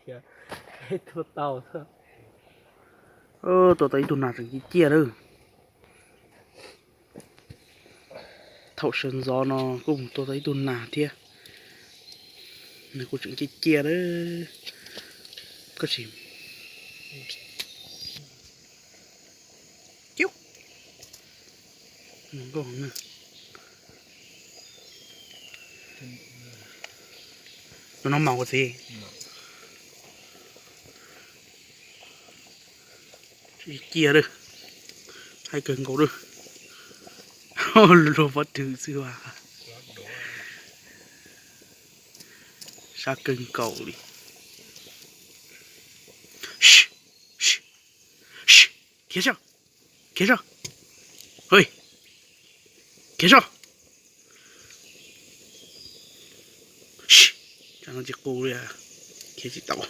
Tua tau ib tug nas tseem ciaj ciaj lawm. Thaum sawv ntxov no kuj mus tua tau ib tug nas thiab. Nws kuj tseem ciaj ciaj lawm. Koj sim. No no mas ua txiv. Ciaj lawm. Haib kawg nkaus lawm. Luag pob rwg xwb as. Sab kawg nkaus li. Khiav zog, khiav zog, khiav zog. Tsam no tsis qus li, khiav tsis tau.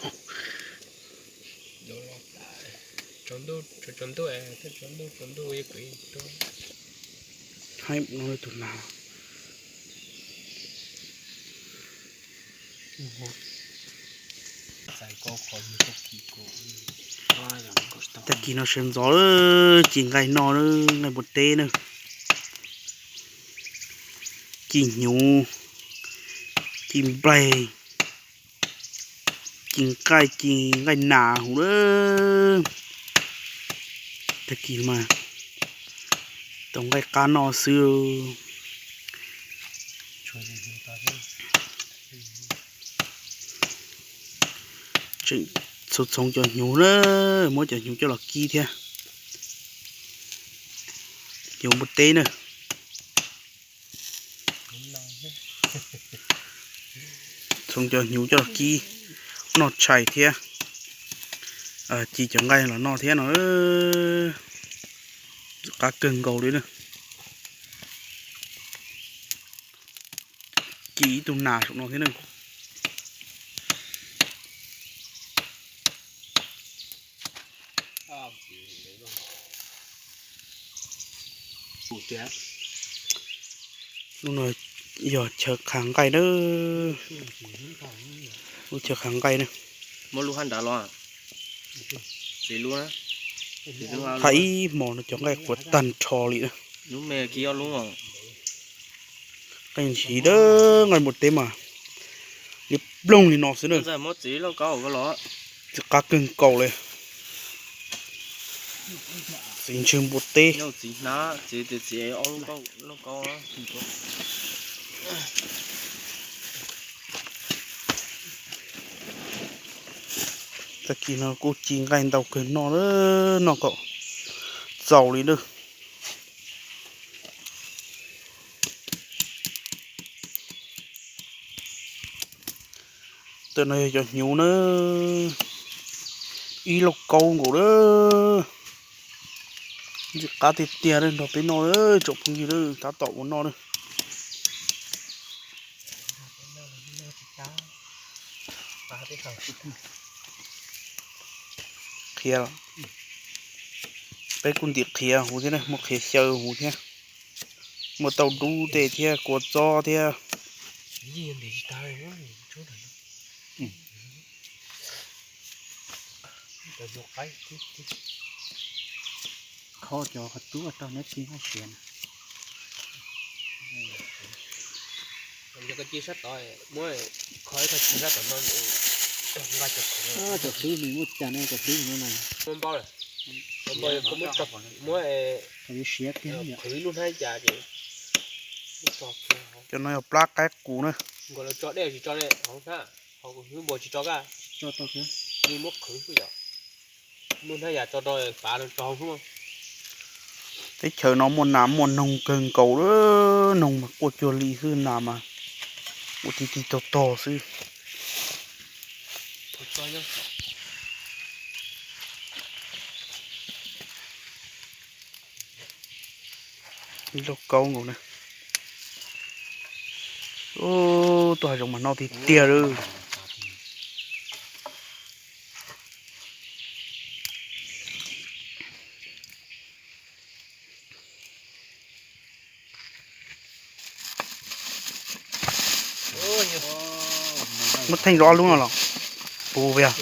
Haib no tus nas. Tag kis no sawv ntxov ci nqaij noj, nqaij npua teb na, ci hnyuv, ci nplaig, ci nqaij, ci nqaij nas huv lawm. Tag kis mas tau nqaij qab noj xwb. Tseem txhoov txhoov cov hnyuv na, muab cov hnyuv coj los kib thiab. Hnyuv npua teb na. Txhoov cov hnyuv coj los kib noj tshais thiab, ci cov nqaij los noj thiab no. Qab kawg nkaus li na. Ci ib tug nas saum no thiab na. Lub no yog chaw qhav nqaij na. Lub chaw qhav nqaij na. Muab lub hab nrad los. Hab ib hmo no cov nqaij quav tag nrho li na. Nqaij ntshis dawb, nqaij npua teb mas liab ploog li no xwb na. Txiv qab kawg nkaus li. Txiv ntswg npua teb. Tag kis no kuj ci nqaij ntau kawg noj, noj kom txaus li na. Ntawm no yog cov hnyuv na, ib lauj kaub nkaus lawm. Ntxim qab tiag tiag li, nrog peb noj tsoom phooj ywg, tab tom ua noj na. Qhiav, peb kuj ntim qhiav huv thiab, muaj qhiav xyaw huv thiab, muaj tauj dub tej thiab, kua txob thiab. Kho cov qhov tub rau neb tsis nqaij siav na. Yog koj ci sab tod, muab kho ib qho ci sab tom no, nqa cov hlwb nws muaj cas no, cov hlwb no na. Muab npaub lawm, muab siav kiag, qhwv ib lub hnab cas ces. Cov no yog plab qaib qus na. Nkaus los tso dej tsis tso ne, hauv hnab, hauv npua tsis tso kaj, tso tau thiab, yeej muab qhwv xwb yom. Lub hnab yas tso rau pav no tso hauv hnub. Teb chaws no muaj nas muaj noog kawg nkaus, noog mas quaj cuag li xwb, nas mas ua ti ti tog tog xwb. Ib lauj kaub nkaus na. Tuaj hav zoov mas noj tiag tiag lawm. Muab theej rau ob lub no los. puv yog.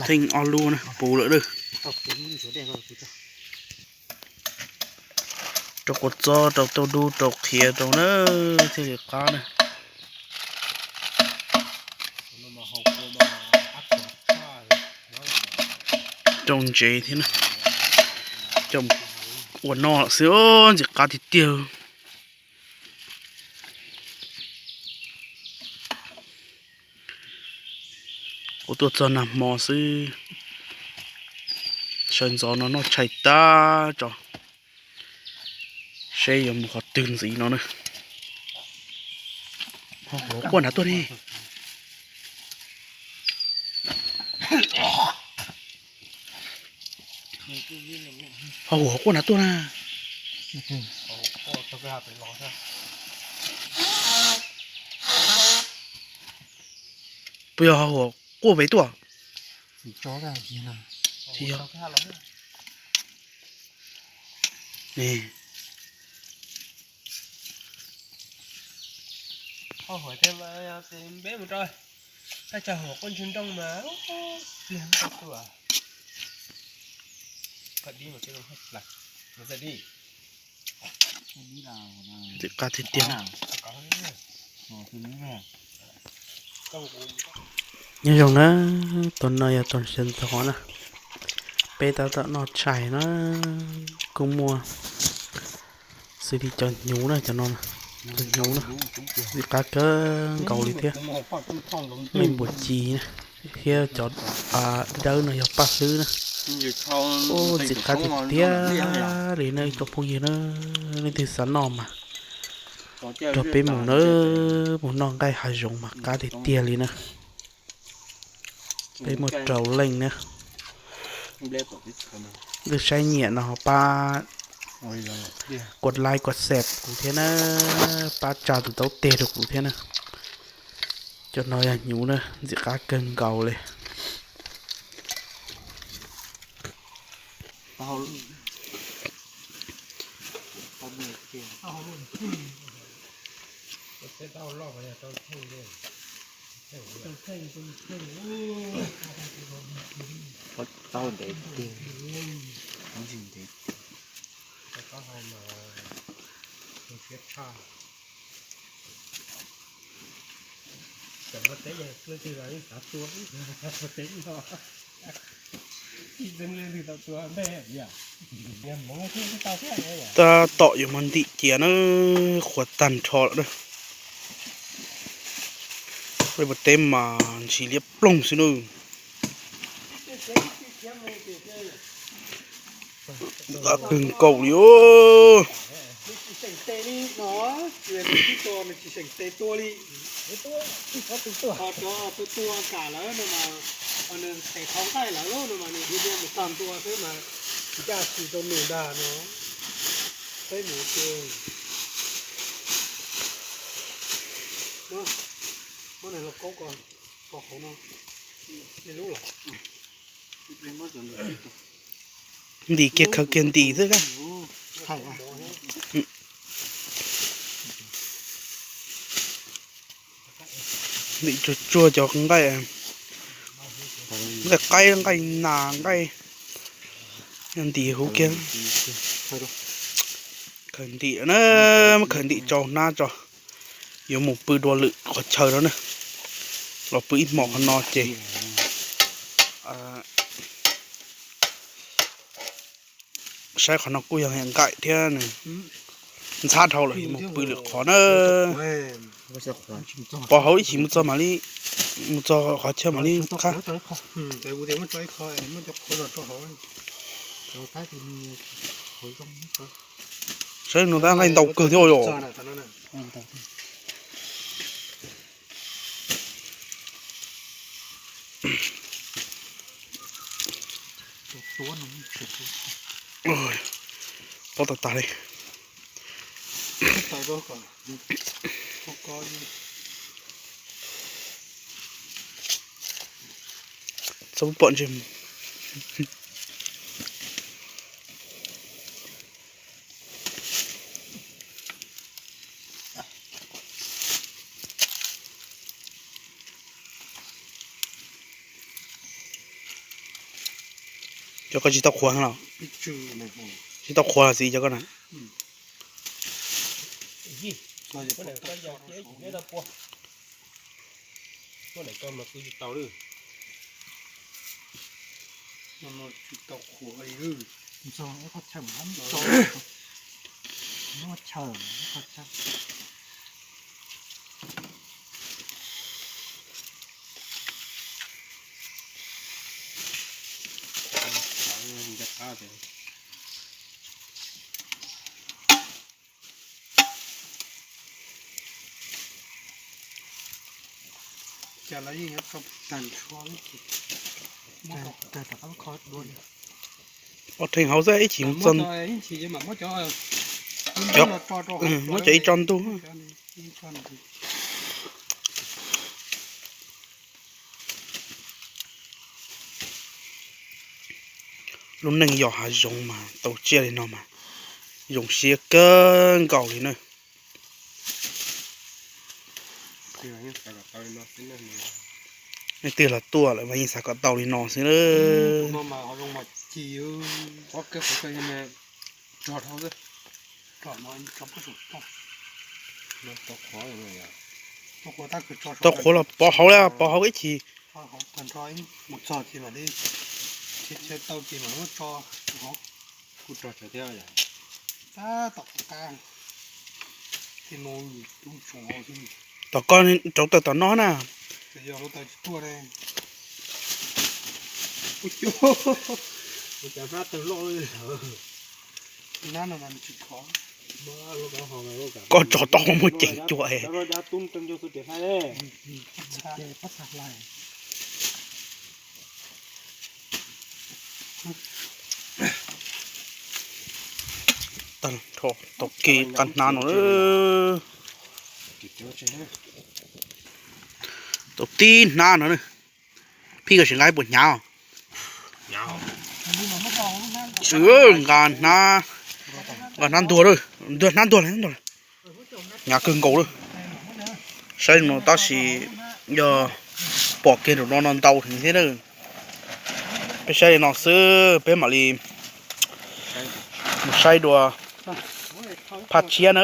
Theej ob lub na puv lawm na. Rau quav txob rau tauj dub rau qhiav rau na, thiaj li qab na. Rau ntsev thiab na. Coj ua noj xwb, ntxim qab tiag tiag. Kuv tuaj txog nag hmo xwb, sawv ntxov no noj tshais tag tso, seb yuav mus qhov twg ntxiv no na. Ho huv quaj nrad tuaj ne. Ho huv quaj nrad tuaj na. Puas yog ho huv quaj pem tuaj? Ho huv thiab mas, peb mus rau, taj tsag huv quaj ntsuag nrooj mas, pliag tau tuaj. Ntxim qab tiag tiag na. Nyob zoo na, tus no yog tus sawv ntxov na. Peb tab tom noj tshais na, kuj muaj xws li cov hnyuv na, cov no, cov hnyuv na, ntxim qab kawg nkaus li thiab. Mej npua ci na, thiab cov dawb no yog paj hlwb na. Ub, ntxim qab tiag tiag li na ib tsoom phooj ywg na, leej twg xav noj mas nrog peb mus na, mus noj nqaij hav zoov mas qab tiag tiag li na. Peb muaj rau leej na. Leej twg saib nyiam no ho pab kuv like kuv share kuv thiab na, pab tsa tus taub teg rau kuv thiab na. Cov no yog hnyuv na, ntxim qab kawg nkaus li. Tau ntev tiag, ntsis ntev. Tab tom yuav muab ntim cia na, qhuav tag nrho lawm na. Peb puas teb mas ntshis liab ploog xwb na. Qab kawg nkaus li os. Tua kam lawm no mas, nws tes qhov nqaij lawm no mas nws dhia mus tag ntua xwb mas, ncaj tsis tau nws ntag no. Peb mus ces muab nws los kaub ko, ko hauv no, ib lub los. Ntim kiag, khaws kiag ntim xwb. Ntim tsuag tsuag cov nqaij, nqaij qaib, nqaij nas, nqaij, ntim huv kiag. Khaws ntim na, khaws ntim tsau hnab tso. Yuav mus pw dua lwm qhov chaw no na, los pw ib hmos qhov no ces saib qhov no kuj yog nqaij thiab, ntxhab dhau lawm yuav mus pw lwm qhov na. Pov hauv ib chim mus txog mam li, mus txog qhov chaw mam li qab. Saib no tab nqaij ntau kawg thiab os. Pob tag tag li. Txhob pom ntsej. Cov ko tsis tau qhuav los? Tsis tau qhuav los txiv cov ko na. Ob theem hauv xwb ib chim, muab cov ib tso ntug. Lub neej yos hav zoov mas tau tsiaj li no mas zoo siab kawg nkaus li na. Leej twg los tuaj lawm mas yeej xav kom tau li no xwb na. Tau qhuav los pov hauv, pov hauv ib chim. Tom ko rauv taws tom no na. Koj tso tau muaj ceem cuam. Tau kev qab hnab no, tau tib hnab no. Phij, koj sim nqa puas hnyav? Nqa hnab, nqa hnab ntuag, ntuag hnab ntuag, hnyav kawg nkaus lawm. Saib no tab sis yog pom kiag nraum no no ntau heev thiab na. Peb saib li no xwb, peb mam li mus saib dua phaj tshiab na.